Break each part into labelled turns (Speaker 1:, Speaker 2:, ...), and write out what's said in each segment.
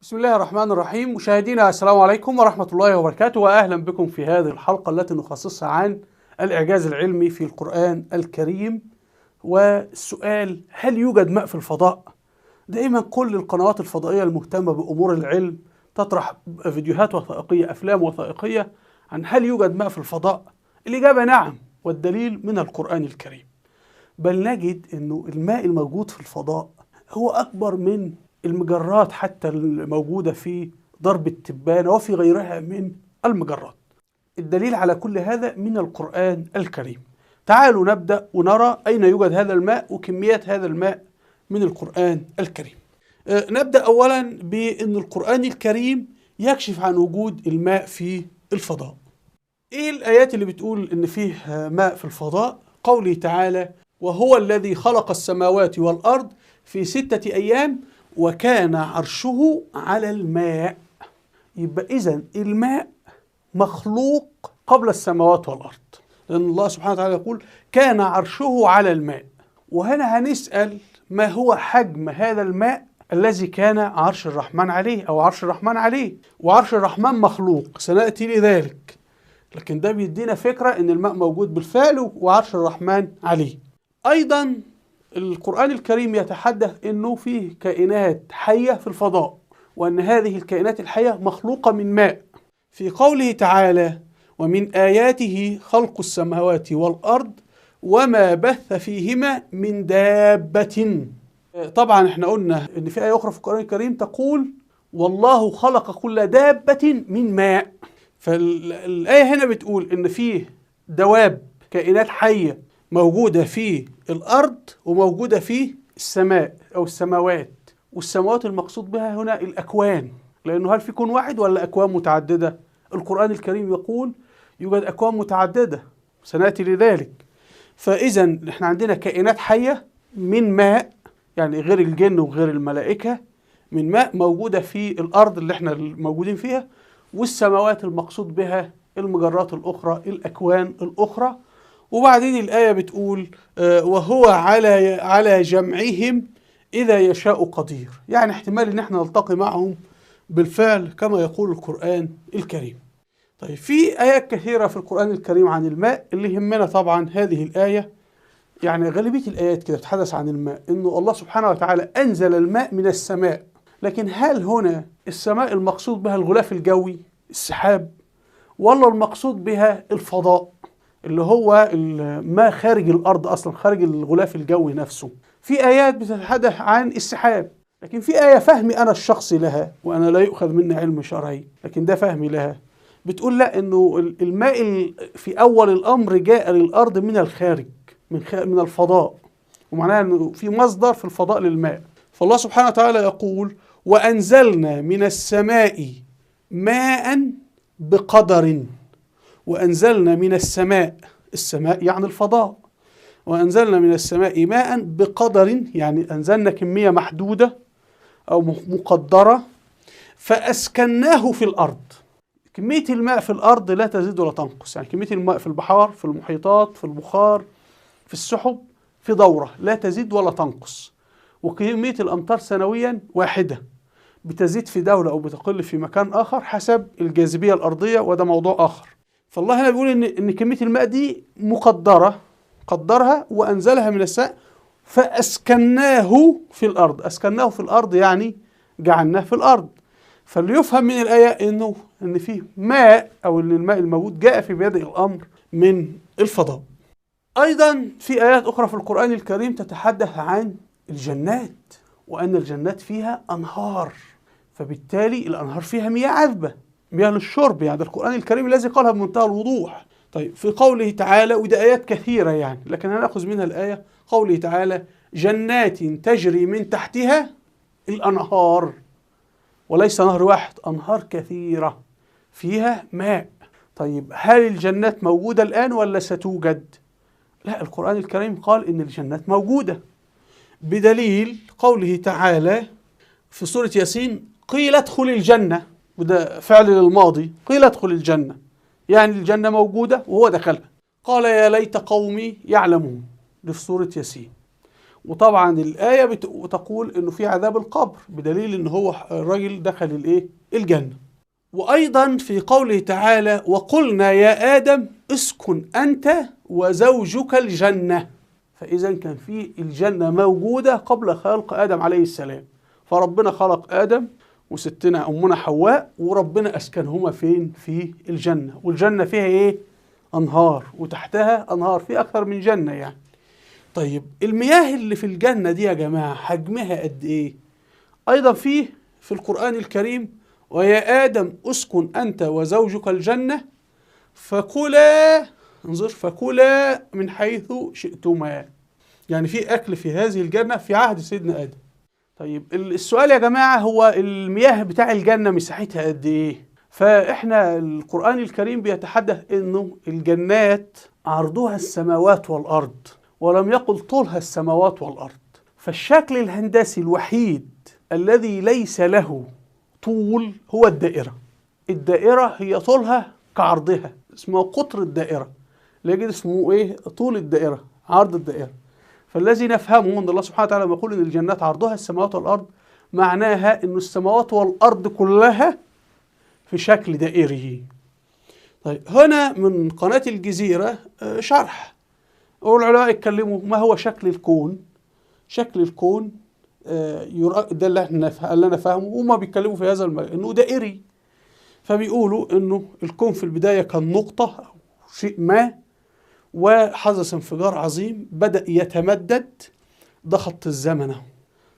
Speaker 1: بسم الله الرحمن الرحيم. مشاهدينا السلام عليكم ورحمة الله وبركاته، وأهلا بكم في هذه الحلقة التي نخصصها عن الإعجاز العلمي في القرآن الكريم. والسؤال: هل يوجد ماء في الفضاء؟ دائما كل القنوات الفضائية المهتمة بأمور العلم تطرح فيديوهات وثائقية، أفلام وثائقية عن هل يوجد ماء في الفضاء؟ الإجابة نعم، والدليل من القرآن الكريم. بل نجد أنه الماء الموجود في الفضاء هو أكبر من المجرات حتى الموجودة في درب التبانة وفي غيرها من المجرات. الدليل على كل هذا من القرآن الكريم. تعالوا نبدأ ونرى أين يوجد هذا الماء وكميات هذا الماء من القرآن الكريم. نبدأ أولا بأن القرآن الكريم يكشف عن وجود الماء في الفضاء. إيه الآيات اللي بتقول إن فيه ماء في الفضاء؟ قوله تعالى: وهو الذي خلق السماوات والأرض في 6 أيام وكان عرشه على الماء. يبقى إذن الماء مخلوق قبل السماوات والأرض، لأن الله سبحانه وتعالى يقول كان عرشه على الماء. وهنا هنسأل: ما هو حجم هذا الماء الذي كان عرش الرحمن عليه أو عرش الرحمن عليه؟ وعرش الرحمن مخلوق، سنأتي لذلك، لكن ده بيدينا فكرة إن الماء موجود بالفعل وعرش الرحمن عليه. أيضا القرآن الكريم يتحدث إنه فيه كائنات حية في الفضاء، وأن هذه الكائنات الحية مخلوقة من ماء، في قوله تعالى: ومن آياته خلق السماوات والأرض وما بث فيهما من دابة. طبعا احنا قلنا ان في آية أخرى في القرآن الكريم تقول: والله خلق كل دابة من ماء. فالآية هنا بتقول ان فيه دواب، كائنات حية موجودة في الأرض وموجودة في السماء أو السماوات. والسماوات المقصود بها هنا الأكوان، لأنه هل في كون واحد ولا أكوان متعددة؟ القرآن الكريم يقول يوجد أكوان متعددة، سنأتي لذلك. فإذا احنا عندنا كائنات حية من ماء، يعني غير الجن وغير الملائكة، من ماء موجودة في الأرض اللي احنا موجودين فيها، والسماوات المقصود بها المجرات الأخرى، الأكوان الأخرى. وبعدين الآية بتقول: وهو على جمعهم إذا يشاء قدير، يعني احتمال إن احنا نلتقي معهم بالفعل كما يقول القرآن الكريم. طيب، في آيات كثيرة في القرآن الكريم عن الماء. اللي يهمنا طبعا هذه الآية، يعني غالبية الآيات كده بتتحدث عن الماء، إنه الله سبحانه وتعالى أنزل الماء من السماء. لكن هل هنا السماء المقصود بها الغلاف الجوي، السحاب، ولا المقصود بها الفضاء اللي هو ما خارج الأرض أصلا، خارج الغلاف الجوي نفسه؟ في آيات بتتحدث عن السحاب، لكن في آية فهمي أنا الشخصي لها، وأنا لا يؤخذ مني علم شرعي، لكن ده فهمي لها، بتقول لا، إنه الماء في أول الأمر جاء للأرض من الخارج، من الفضاء، ومعناها إنه في مصدر في الفضاء للماء. فالله سبحانه وتعالى يقول: وأنزلنا من السماء ماء بقدر. وأنزلنا من السماء، السماء يعني الفضاء، وأنزلنا من السماء ماء بقدر، يعني أنزلنا كمية محدودة أو مقدرة، فأسكناه في الأرض. كمية الماء في الأرض لا تزيد ولا تنقص، يعني كمية الماء في البحار، في المحيطات، في البخار، في السحب، في دورة لا تزيد ولا تنقص. وكمية الأمطار سنويا واحدة، بتزيد في دولة أو بتقل في مكان آخر حسب الجاذبية الأرضية، وده موضوع آخر. فالله هنا بيقول إن كمية الماء دي مقدرة، قدرها وأنزلها من السماء فأسكناه في الأرض. أسكناه في الأرض يعني جعلناه في الأرض. فاللي يفهم من الآية إنه إن فيه ماء، أو إن الماء الموجود جاء في بادئ الأمر من الفضاء. أيضا في آيات أخرى في القرآن الكريم تتحدث عن الجنات، وأن الجنات فيها أنهار، فبالتالي الأنهار فيها مياه عذبة، مياه للشرب، يعني ده القرآن الكريم الذي قالها بمنتهى الوضوح. طيب، في قوله تعالى، وده آيات كثيرة يعني، لكن هنأخذ منها الآية، قوله تعالى: جنات تجري من تحتها الأنهار، وليس نهر واحد، أنهار كثيرة فيها ماء. طيب، هل الجنات موجودة الآن ولا ستوجد؟ لا، القرآن الكريم قال إن الجنات موجودة، بدليل قوله تعالى في سورة ياسين: قيل ادخل الجنة، وده فعل للماضي، قيل ادخل الجنة، يعني الجنة موجودة وهو دخلها. قال يا ليت قومي يعلمون، دي في سورة ياسين. وطبعا الآية بتقول إنه في عذاب القبر، بدليل إن هو الراجل دخل الإيه؟ الجنة. وأيضا في قوله تعالى وقلنا يا آدم اسكن أنت وزوجك الجنة، فإذا كان في الجنة موجودة قبل خلق آدم عليه السلام، فربنا خلق آدم وستنا أمنا حواء، وربنا أسكنهما فين؟ في الجنة. والجنة فيها إيه؟ أنهار، وتحتها أنهار، في أكثر من جنة يعني. طيب المياه اللي في الجنة دي يا جماعة حجمها قد إيه؟ أيضا فيه في القرآن الكريم ويا آدم أسكن أنت وزوجك الجنة فكلا، انظر، فكلا من حيث شئتما. يعني في أكل في هذه الجنة في عهد سيدنا آدم. طيب السؤال يا جماعة، هو المياه بتاع الجنة مساحتها قد إيه؟ فإحنا القرآن الكريم بيتحدث إنه الجنات عرضها السماوات والأرض، ولم يقل طولها السماوات والأرض. فالشكل الهندسي الوحيد الذي ليس له طول هو الدائرة. الدائرة هي طولها كعرضها، اسمها قطر الدائرة، لكن اسمه إيه؟ طول الدائرة، عرض الدائرة. فالذي نفهمه أن الله سبحانه وتعالى لما يقول إن الجنات عرضها السماوات والأرض، معناها إن السماوات والأرض كلها في شكل دائري. طيب هنا من قناة الجزيرة شرح، والعلماء يتكلموا ما هو شكل الكون. شكل الكون ده اللي انا فاهمه، وما بيتكلموا في هذا المجال انه دائري. فبيقولوا انه الكون في البداية كان نقطة او شيء ما، وحدث انفجار عظيم، بدأ يتمدد، ده خط الزمن.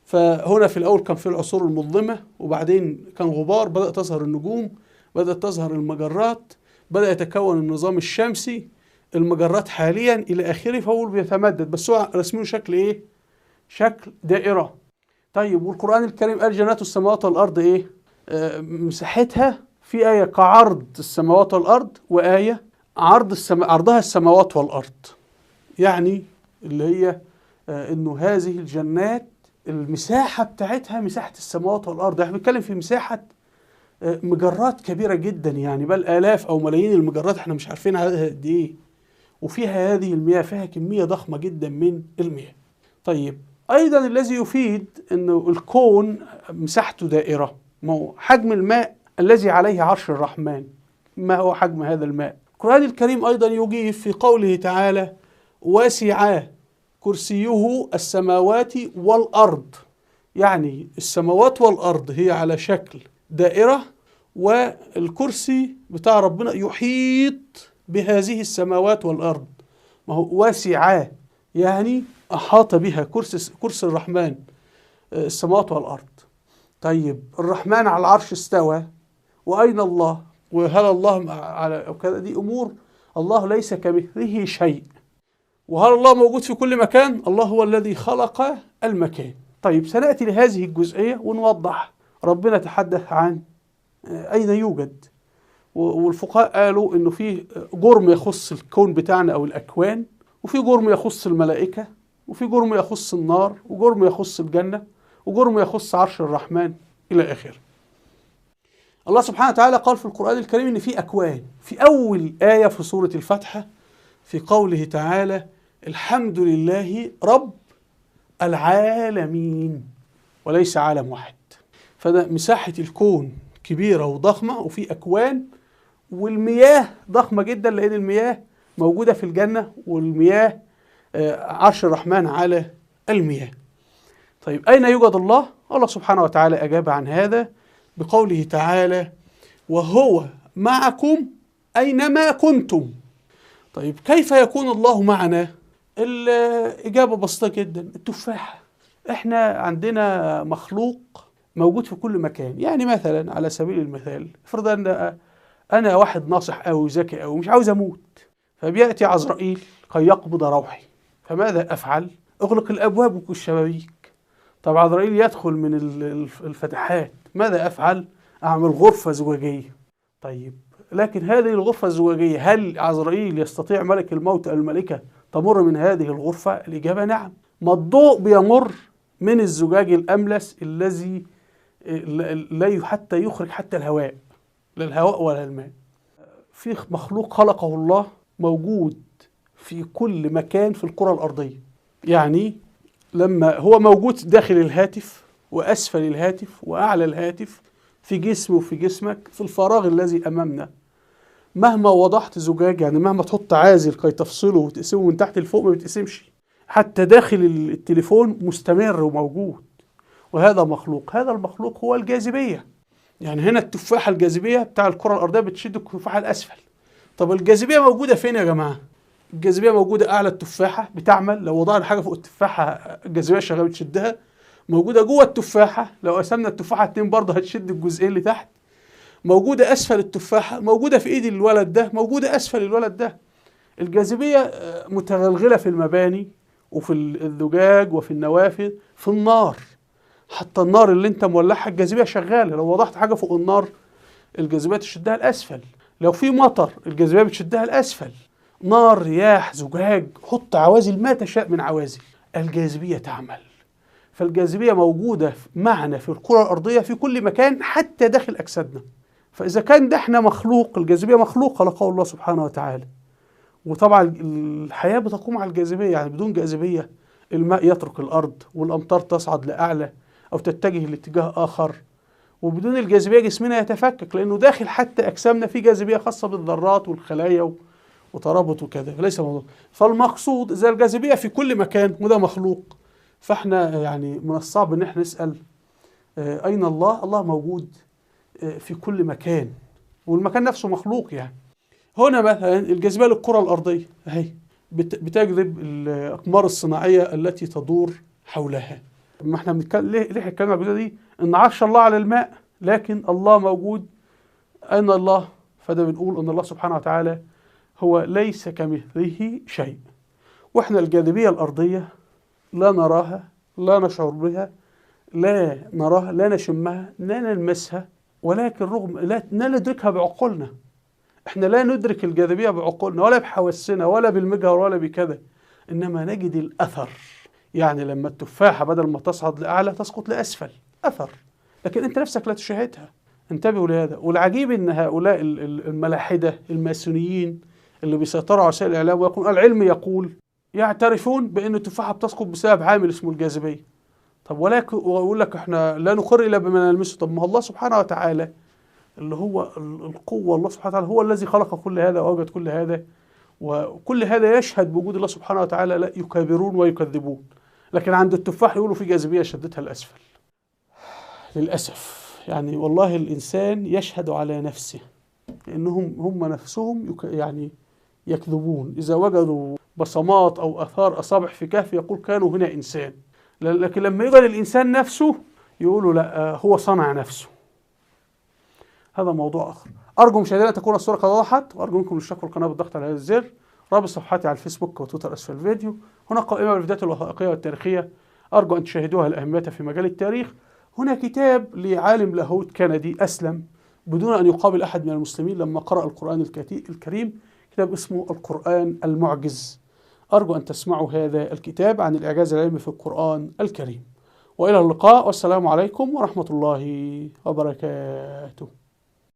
Speaker 1: فهنا في الاول كان في العصور المظلمة، وبعدين كان غبار، بدأت تظهر النجوم، بدأت تظهر المجرات، بدأ يتكون النظام الشمسي، المجرات حاليا الى اخره. فهو بيتمدد، بس هو رسمينه شكل ايه؟ شكل دائرة. طيب والقرآن الكريم قال جنات السماوات والأرض إيه؟ مساحتها في آية كعرض السماوات والأرض، وآية عرضها السماوات والأرض. يعني اللي هي إنه هذه الجنات المساحة بتاعتها مساحة السماوات والأرض. احنا بنتكلم في مساحة مجرات كبيرة جدا، يعني بل آلاف أو ملايين المجرات، احنا مش عارفين عددها قد إيه. وفيها هذه المياه، فيها كمية ضخمة جدا من المياه. طيب أيضا الذي يفيد أنه الكون مساحته دائرة، ما هو حجم الماء الذي عليه عرش الرحمن، ما هو حجم هذا الماء؟ القرآن الكريم أيضا يجيب في قوله تعالى وسع كرسيه السماوات والأرض. يعني السماوات والأرض هي على شكل دائرة، والكرسي بتاع ربنا يحيط بهذه السماوات والأرض. ما هو وسع يعني أحاط بها كرسي الرحمن السماوات والأرض. طيب الرحمن على العرش استوى، وأين الله؟ وهل الله على كذا؟ دي أمور الله ليس كمثله شيء. وهل الله موجود في كل مكان؟ الله هو الذي خلق المكان. طيب سنأتي لهذه الجزئية ونوضح ربنا تحدث عن أين يوجد. والفقهاء قالوا إنه فيه جرم يخص الكون بتاعنا أو الأكوان، وفي جرم يخص الملائكة، وفي جرم يخص النار، وجرم يخص الجنة، وجرم يخص عرش الرحمن إلى آخره. الله سبحانه وتعالى قال في القرآن الكريم إن في أكوان. في أول آية في سورة الفاتحة في قوله تعالى الحمد لله رب العالمين، وليس عالم واحد. فده مساحة الكون كبيرة وضخمة، وفي أكوان، والمياه ضخمة جدا لأن المياه موجودة في الجنة، والمياه عرش الرحمن على المياه. طيب أين يوجد الله؟ الله سبحانه وتعالى أجاب عن هذا بقوله تعالى وهو معكم أينما كنتم. طيب كيف يكون الله معنا؟ الإجابة بسيطة جدا، التفاحة. احنا عندنا مخلوق موجود في كل مكان. يعني مثلا على سبيل المثال، افرض أن أنا واحد ناصح أوي وذكي أوي ومش عاوز أموت، فبيأتي عزرائيل كي يقبض روحي، فماذا أفعل؟ أغلق الأبواب والشبابيك. طب عزرائيل يدخل من الفتحات، ماذا أفعل؟ أعمل غرفة زجاجية. طيب لكن هذه الغرفة الزجاجية هل عزرائيل يستطيع ملك الموت أو الملكة تمر من هذه الغرفة؟ الإجابة نعم. ما الضوء بيمر من الزجاج الأملس الذي لا حتى يخرج حتى الهواء، لا الهواء ولا الماء. في مخلوق خلقه الله موجود في كل مكان في الكرة الأرضية. يعني لما هو موجود داخل الهاتف وأسفل الهاتف وأعلى الهاتف، في جسمه وفي جسمك، في الفراغ الذي أمامنا، مهما وضحت زجاج، يعني مهما تحط عازل كي تفصله وتقسمه من تحت لفوق ما بيتقسمش، حتى داخل التليفون مستمر وموجود. وهذا مخلوق، هذا المخلوق هو الجاذبية. يعني هنا التفاحة الجاذبية بتاع الكرة الأرضية بتشد التفاحة الأسفل. طب الجاذبية موجودة فين يا جماعة؟ الجاذبية موجودة أعلى التفاحة، بتعمل لو وضعنا حاجة فوق التفاحة الجاذبية شغالة بتشدها. موجودة جوه التفاحة، لو قسمنا التفاحة 2 برضه هتشد الجزئين اللي تحت. موجودة أسفل التفاحة، موجودة في إيد الولد ده، موجودة أسفل الولد ده. الجاذبية متغلغلة في المباني وفي الزجاج وفي النوافذ، في النار. حتى النار اللي انت مولعها الجاذبية شغالة، لو وضعت حاجة فوق النار الجاذبية تشدها الأسفل. لو في مطر الجاذبية بتشدها الأسفل. نار، رياح، زجاج، حط عوازل ما تشاء من عوازل، الجاذبية تعمل. فالجاذبية موجودة معنا في الكرة الأرضية في كل مكان، حتى داخل أجسادنا. فإذا كان ده احنا مخلوق، الجاذبية مخلوقة لقول الله سبحانه وتعالى. وطبعا الحياة بتقوم على الجاذبية، يعني بدون جاذبية الماء يترك الأرض والأمطار تصعد لأعلى أو تتجه لاتجاه آخر. وبدون الجاذبية جسمنا يتفكك، لأنه داخل حتى أجسامنا في جاذبية خاصة بالذرات والخلايا وترابط وكذا، فليس موضوع. فالمقصود إذا الجاذبية في كل مكان وده مخلوق، فإحنا يعني من الصعب إن إحنا نسأل أين الله؟ الله موجود في كل مكان، والمكان نفسه مخلوق. يعني هنا مثلا الجاذبية للكرة الأرضية أهي بتجذب الأقمار الصناعية التي تدور حولها. ما احنا بنتكلم ليه اتكلمنا على الجزئية دي؟ إن عرش الله على الماء، لكن الله موجود. أين الله؟ فده بنقول إن الله سبحانه وتعالى هو ليس كمثله شيء. وإحنا الجاذبية الأرضية لا نراها، لا نشعر بها، لا نراها، لا نشمها، لا نلمسها، ولكن رغم لا ندركها بعقولنا. احنا لا ندرك الجاذبية بعقولنا ولا بحواسنا ولا بالمجهر ولا بكذا، إنما نجد الأثر. يعني لما التفاحة بدل ما تصعد لأعلى تسقط لأسفل، أثر، لكن أنت نفسك لا تشاهدها. انتبهوا لهذا. والعجيب إن هؤلاء الملاحدة الماسونيين اللي بيسيطروا على وسائل الإعلام ويقول العلم يقول، يعترفون بأن التفاحة بتسقط بسبب عامل اسمه الجاذبية. طب ولكن ويقول لك احنا لا نقر إلا بما نلمسه. طب ما الله سبحانه وتعالى اللي هو القوة، الله سبحانه وتعالى هو الذي خلق كل هذا وأوجد كل هذا، وكل هذا يشهد بوجود الله سبحانه وتعالى. لا يكابرون ويكذبون، لكن عند التفاح يقولوا في جاذبية شدتها الأسفل. للأسف يعني والله الإنسان يشهد على نفسه، لأنهم هم نفسهم يعني يكذبون. إذا وجدوا بصمات أو آثار أصابع في كهف يقول كانوا هنا إنسان، لكن لما يوجد الإنسان نفسه يقولوا لا هو صنع نفسه. هذا موضوع آخر. أرجو مشاهدينا تكون الصورة قد وضحت، وأرجو منكم الاشتراك في القناة بالضغط على هذا الزر. رابط صفحتي على الفيسبوك وتويتر أسفل الفيديو. هنا قائمة بالفيديوهات الوثائقية والتاريخية، أرجو أن تشاهدوها لأهميتها في مجال التاريخ. هنا كتاب لعالم لاهوت كندي أسلم بدون أن يقابل أحد من المسلمين لما قرأ القرآن الكريم، كتاب اسمه القرآن المعجز. أرجو أن تسمعوا هذا الكتاب عن الإعجاز العلمي في القرآن الكريم. وإلى اللقاء، والسلام عليكم ورحمة الله وبركاته.